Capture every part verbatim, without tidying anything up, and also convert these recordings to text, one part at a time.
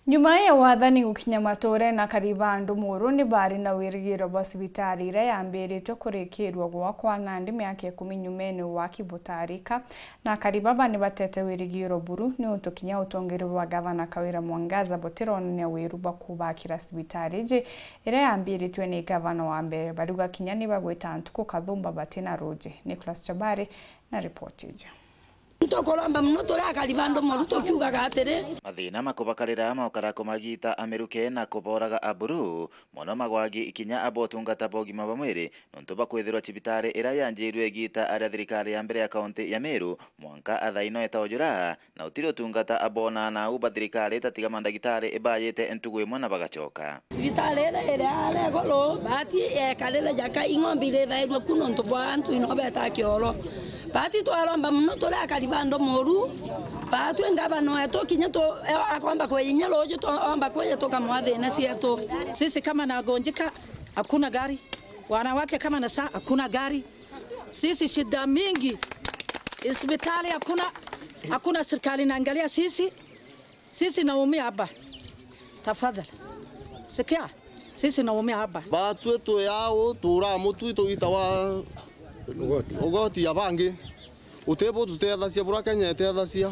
Nyuma ya wathani gukinya mature na kariba andu muru ni bari na wirigiro bwa cibitari iria yambiritwe kurikirua gwakwa nandi miaka ikumi nyumene waki butarika. Na kariba ba ni batete wirigiro buru ni untu kinya utongeri bwa gavana Kawira Mwangaza butironania wiru bwa kubakira cibitari iji iria yambiritwe ni gavana wa mbere. Bariuga kinya ni bagwita ntuku kathumba batina ruji. Nicholas Chabari na ripoti iji. Tukuromba muno turi akari ba andu moru tukiugaga atiri. Mathina makubakarira maukara kumagita amiruke na kuboraga aburu, mono magwagi kinya abo utungata bwa ugima bwa mwiri, nontu bakwithirwa cibitari iria yanjirue igita aria thirikari ya mbere ya kaunti ya Meru mwanka athaino eta ujura, na utiri utungata abona na au ba thirikari itatiga mandagitari ibayite ntugu imwe na bagacoka. Cibitari iria iri aria iguru, bati yekarire jaka ing'ombe irithairue ku nontu bwa antu ino beta kioro. Bati twaromba muno turi akari ba andu moru, batwi ngavana wetu kinya tu, e, akomba kwinya ruju, tuomba kwija tukamwa thina cietu. Sisi kama nagonjeka, hakuna gari. Wanawake kama nasaa, hakuna gari. Sisi shida mingi. Hospitali hakuna, hakuna serikali inaangalia sisi. Sisi naumia hapa. Tafadhali. Sikia. Sisi naumia hapa. Batwi twi au, turaa mutwi tugitawa ugoti ya bangi. Uti bu tutethacia bura Kenya itethacia.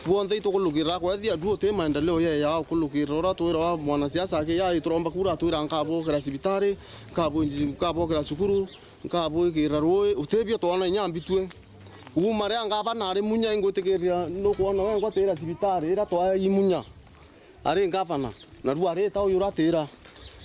Buonthe itukulukirira kwethia du uti maendeleo ye ya ukulukirira uria twirawa mwanasiasa aki ya ituromba kura twira nkabokera cibitari, nkabo-, nkabokera cukuru, nkabwikira rui, uti bio twona inya mbitue. Kuuma ria ngavana ari Munya ingwitikiria nukwona we ngwatira cibitari ira twai Munya. Ari ngavana, na riu arita uyu uratira.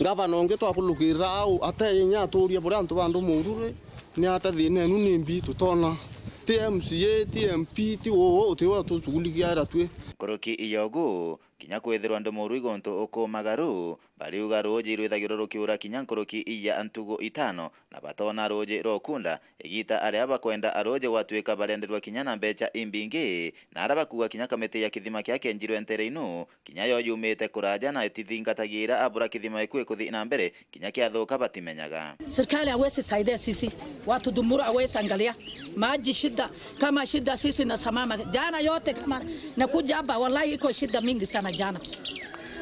Ngavana ungi twakulukirira au, ate inya aturie buria antu ba andu muru ri, ni ate thina enu ni mbi tutona. Ti M C A, ti M P, ti uu, uti we utushughulikiaira twi. Nkuruki iyo ugu, kinya kwithirwa andu muru iguntu ukumaga ru, bariuga ruuji rwithagirwa rukiura kinya nkuruki iya ntugu itano, na batona ruuji rwa ukunda, igita aria bakwenda aruuji gwatuika barenderwa kinya na mbecha imbingi, na aria bakuuga kinya kamiti ya kithima kia kenjirwe ntere inu, kinya yo yumite kuraja na itithingatagira abura kithima iku ikuthi na mbere, kinya kiathuka batimenyaga. Serikali hawezi saidia sisi, watu Dumuru hawezi angalia. Maji shida, kama shida sisi na samama. Jana yote kama nakuja hapa, wallahi iko shida mingi sana jana.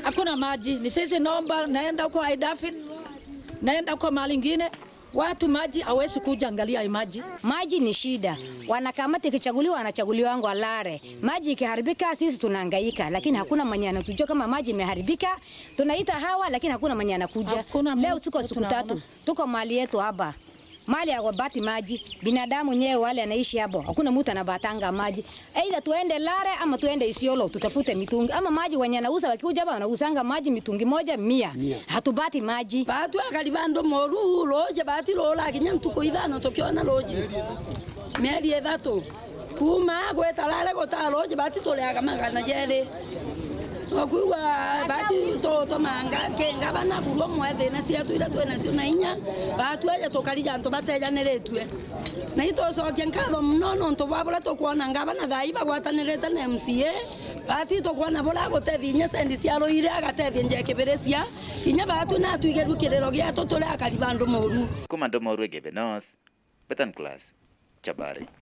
Hakuna maji. Ni sisi naomba, naenda huko Aidafin, naenda huko mahali ingine. Watu maji hawezi kuja angalia hii maji. Maji ni shida. Wanakamati ikichaguliwa, wanachaguliwa wangu walare. Maji ikiharibika, sisi tunahangaika, lakini hakuna mwenye anatujua kama maji imeharibika. Tunaita hawa, lakini hakuna mwenye anakuja. Hakuna mtu tunaona. Leo usiku wa siku tatu, tuko mahali yetu hapa. Mahali ya kubati maji, binadamu nyewe wale anaishi hapo, hakuna mtu anabatanga maji. Either tuende Lare ama tuende Isiolo, tutafute mitungi. Ama maji wenye anauza wakikuja hapa, wanauzanga maji mitungi moja mia. Mia. Hatubati maji. Batu akari bandu moru, ruuji bati rura kinya ntuku ithano tukiona ruuji. Mieri ithatu. Kuuma gwita Lare gutaa ruuji bati turiaga magana jeri. Nokwigua bati tutumanga kinga bana burua mwe thina cietu iria twi nacio na inya, batu aja tukarija antu batejaniritue. Na itucokia nkatho mono nontu bwa buria tukwona ngavana thaa ii bagwatanirite na M C A, bati tukwona buria gutethia inya sendi cia ruiri agatethia nja ikibiricia, inya batu natwigirue kiriro gietu turi akari bandu moru. Kuma Ndumoru Igembe North, Betan Class, Chabari.